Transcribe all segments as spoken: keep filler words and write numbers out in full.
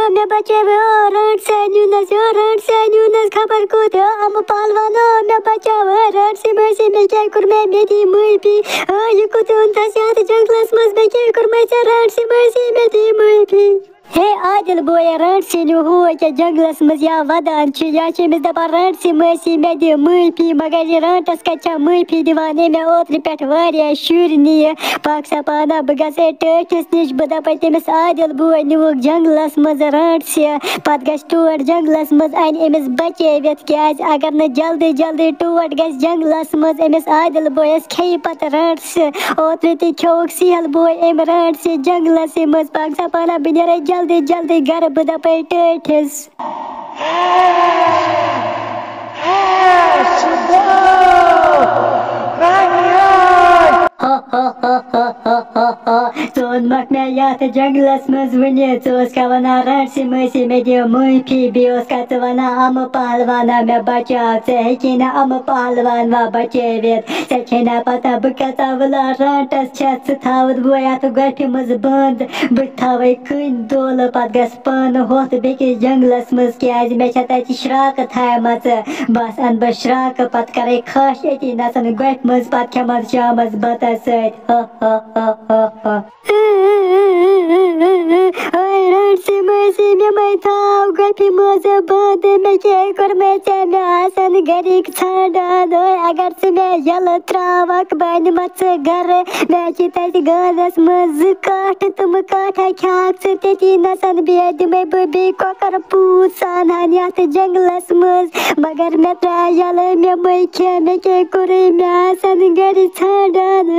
مےٚ بچٲوِو، رانٛٹسہِ نیوٗنس، رانٛٹسہِ نیوٗنس خبر کوٚت، امہٕ پہلوانو، مےٚ بچاو، رانٛٹسہِ مٲسی، مےٚ کیٛاہ کوٚر مےٚ، مےٚ دِ معٲفی۔ آ، یہِ کوٚت اوٚنتھس یتھ جنگلس منٛز، مےٚ کیٛاہ کوٚر مےٚ ژےٚ، رانٛٹسہِ مٲسی، مےٚ دِ معٲفی۔ ہے عادل بویا، رانٛٹسہِ نیوٗ ہو کیٛاہ جنگلس منٛز یا ودان چھُ، یا چھِ أمِس دپان، رانٛٹسہِ مٲسی، مےٚ دِ معٲفی، مگر یہِ رانٛٹس کتہِ چھا معٲفی دِوان؟ أمۍ اوترٕ پٮ۪ٹھ واریاہ شُرۍ نِیہِ۔ پاک سا پانا، بہٕ گژھٕ ہے ٹٲٹھِس نِش، بہٕ دَپَے تٔمِس، عادل بوے نیوٗکھ جنٛگلَس منٛز رانٛٹسہِ، پَتہٕ گژھِ ٹوٹھ جنٛگلَس منٛز، اَنہِ أمِس بچٲوِتھ، کیٛازِ اگر نہٕ جلدی جلدی ٹوٹھ گژھِ جنٛگلَس منٛز، أمِس عادل بویَس کھیٚیہِ پَتہٕ رانٛٹسہِ۔ اوترٕ تہِ کھیوٚوُکھ سِہَل بوے أمۍ رانٛٹسہِ جنٛگلَسٕے منٛز۔ پاک سا پانا، بہٕ نیرَے جلدی جلدی گَرٕ، بہٕ دَپَے ٹٲٹھِس۔ ژٕ اوٚنمکھ مےٚ یتھ جنگلس منٛز وُنہِ، ژٕ اوسکھا ونان رانٛٹسہِ مٲسی مےٚ دِیو معٲفی، بیٚیہِ اوسکھا ژٕ ونان امہٕ پہلوانا مےٚ بچاو، ژےٚ ہیٚکی نہٕ امہٕ پہلوان وا بچٲوِتھ، ژےٚ چھے نا پتہ بہٕ کۭژاہ وٕلار رانٛٹس چھَس، ژٕ تھاوُتھ بہٕ یتھ گۄپھِ منٛز بنٛد، بہٕ تھاوَے کٔنۍ دولہٕ، پتہٕ گژھٕ پانہٕ ہۄتھ بیٚکِس جنگلس منٛز، کیٛازِ مےٚ چھےٚ تتہِ شراکہٕ تھایمژٕ۔ بس انہٕ بہٕ شراکہٕ، پتہٕ کرے خاش أتی نژن گۄپھِ منٛز، پتہٕ کھٮ۪مس شامس بتس سۭتۍ۔ ہا، ہا، ہا، ہا، ہا۔ اے رانٛٹسہِ مٲسی، مےٚ مَے تھاو گۄپھِ منٛز بنٛد، مےٚ کیٛاہ کوٚر مےٚ ژےٚ، مےٚ آسن گرِکۍ ژھانٛڈان۔ اے اگر ژٕ مےٚ یَلہٕ ترٛاوَکھ، بہٕ اَنہٕ مَژٕ گرٕ۔ مےٚ چھِ تَتہِ گانَس منٛز زٕ کَٹھ، تِم کَٹھ ہا کھیٛاکھ ژٕ تٔتی نَسَن، بیٚیہِ دِمَے بہٕ بیٚیہِ کۄکَر پوٗژ سان ہَن یَتھ جنٛگلَس منٛز۔ مگر مےٚ ترٛاو یَلہٕ، مےٚ مَے کھےٚ، مےٚ کیٛاہ کوٚرُے، مےٚ آسَن گَرِ ژھانٛڈان۔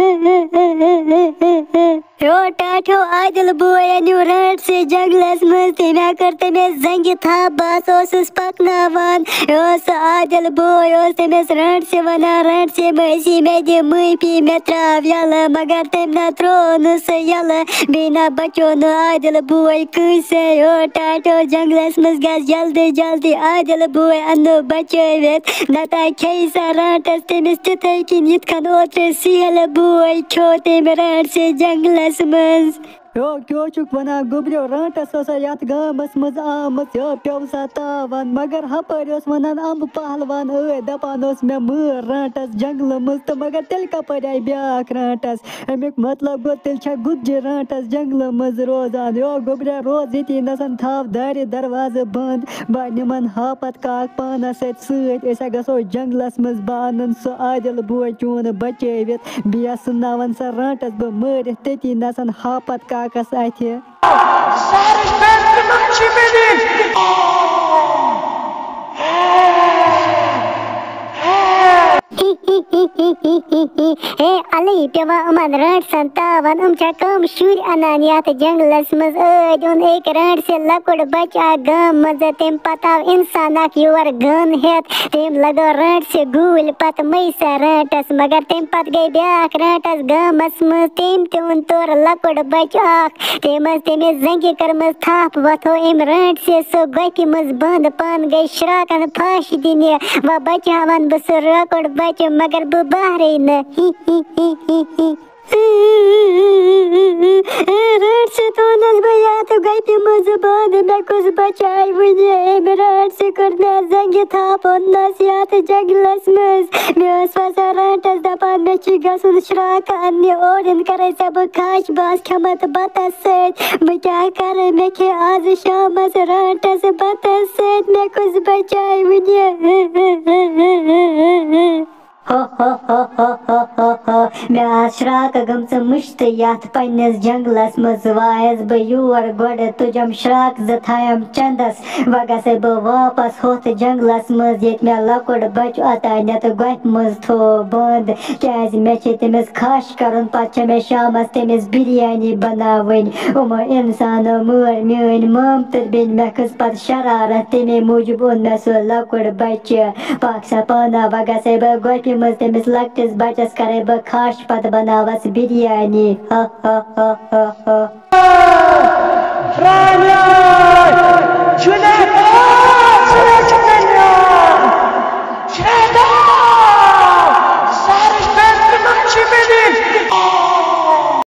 ہیو ٹاٹھیو عادل بوے نیو رانٛٹسہِ جنٛگلَس منٛز، تٔمۍ ہا کٔر تٔمِس زنٛگہِ تھپھ، بہٕ ہسا اوسُس پکناوان۔ یہِ اوس سُہ عادل بوے، اوس تٔمِس رانٛٹسہِ ونان، "رانٛٹسہِ مٲسی، مےٚ دِ معٲفی، مےٚ ترٛاو یَلہٕ"، مگر تٔمۍ نہ ترٛوو نہٕ سُہ یَلہٕ، بیٚیہِ نہ بچو نہٕ عادل بوے کٲنٛسے۔ یو ٹاٹھیو جنٛگلَس منٛز گژھ جلدی جلدی، عادل بوے اَنو بچٲوِتھ، نتہٕ کھیٚیہِ سۄ رانٛٹَس تٔمِس تِتھَے کِنۍ، یِتھ کٔنۍ اوترٕ سِہیلہٕ بوے کھیوٚو تٔمۍ رانٛٹسہِ جنٛگلَس منٛز۔ یو، کیٛاہ چھُکھ ونان گوٚبریو؟ رانٛٹس ہسا یتھ گامس منٛز آمٕژ، یو، پیوٚو سا تاون، مگر ہپٲرۍ اوس ونان امبہٕ پہلوان ٲدۍ، دپان اوس مےٚ مٲر رانٛٹس جنٛگلہٕ منٛز، تہٕ مگر تیٚلہِ کپٲرۍ آیہِ بیٛاکھ رانٛٹس؟ امیُک مطلب گوٚو، تیٚلہِ چھا گُتجہِ رانٛٹس جنٛگلہٕ منٛز روزان۔ یو گوٚبریا، روز ییٚتی نسن، تھاو دارِ دروازٕ بنٛد، بہٕ نِمن ہاپت کاک پانس سۭتۍ سۭتۍ، أسۍ ہا گژھو جنٛگلس منٛز، بہٕ انن سُہ عادل بوے چون بچٲوِتھ۔ بیٚیہِ سُناوَن سۄ رانٛٹَس بہٕ مٲرِتھ تٔتی نَسَن ہاپت کاکَس اَتھِ۔ ہے اَلَے پیٚوان یِمَن رانٛٹسَن تاوَن، یِم چھا کَم شُرۍ اَنان یَتھ جنٛگلَس منٛز؟ ٲدۍ اوٚن أکۍ رانٛٹسہِ لۄکُٹ بَچہٕ اَکھ گامہٕ منٛزٕ، تَمہِ پَتہٕ آو اِنسان اَکھ یور گَن ہٮ۪تھ۔ تٔمۍ لگٲو رانٛٹسہِ گوٗلۍ، پتہٕ مٔے سۄ رانٛٹس، مگر تَمہِ پتہٕ گٔے بیٛاکھ رانٛٹس گامس منٛز، تٔمۍ تہِ اوٚن تورٕ لۄکُٹ بچہٕ اکھ، تٔمۍ ٲس تٔمِس زنٛگہِ کٔرمٕژ تھپھ، وۄتھو أمۍ رانٛٹسہِ سُہ گۄپھِ منٛز بنٛد، پانہٕ گٔے شراکن پھش دِنہِ، وۄنۍ بچاون بہٕ سُہ لۄکُٹ بچہٕ، مگر بہٕ بہرے نہٕ۔ ہی ہی ہی ہی ہی۔ رانٛٹسہِ تھوٚونَس بہٕ یَتھ گۄپھِ منٛز بنٛد، مےٚ کُس بچایہِ وُنہِ أمۍ رانٛٹسہِ؟ کٔر مےٚ زنٛگہِ تھپھ، اوٚننَس یَتھ جنٛگلَس منٛز۔ مےٚ ٲس وَسان رانٛٹَس دَپان، مےٚ چھُ گژھُن شرٛاکہٕ اَننہِ، اورٕ یِن کَرَے ژےٚ بہٕ کھَش، بہٕ آسہٕ کھٮ۪مَتھ بَتَس سۭتۍ۔ بہٕ کیٛاہ کَرٕ، مےٚ کھے آزٕ شامَس رانٛٹَس بَتَس سۭتۍ، مےٚ کُس بچایہِ وُنہِ؟ ہو ہو ہو ہو ہو ہو ہو۔ مےٚ آس شراکہٕ گٔمژٕ مٔشتٕے یتھ پننِس جنگلس منٛز۔ وایس بہٕ یور گۄڈٕ تُجم شراکہٕ زٕ تھایم چندس۔ وۄنۍ گژھے بہٕ واپس ہوٚتھ جنگلس منٛز ییٚتہِ مےٚ لۄکُٹ بچہٕ اوتانٮ۪تھ گۄپھِ منٛز تھوو بند، کیازِ مےٚ چھِ تٔمِس خاش کرُن، پتہٕ چھےٚ مےٚ شامس تٔمِس بریانی بناوٕنۍ۔ یِمو انسانو مٲر میٲنۍ مامتٕر بیٚنہِ، مےٚ کھٔژ پتہٕ شرارت، تمے موٗجوٗب اوٚن مےٚ سُہ لۄکُٹ بچہٕ۔ پاک سا پانا، وۄنۍ گژھے بہٕ گۄپھِ منٛز تٔمِس لۄکٹِس بچس کرے بہٕ خاش، پتہٕ بناوس بریانی۔ ہا ہا ہا ہا ہا۔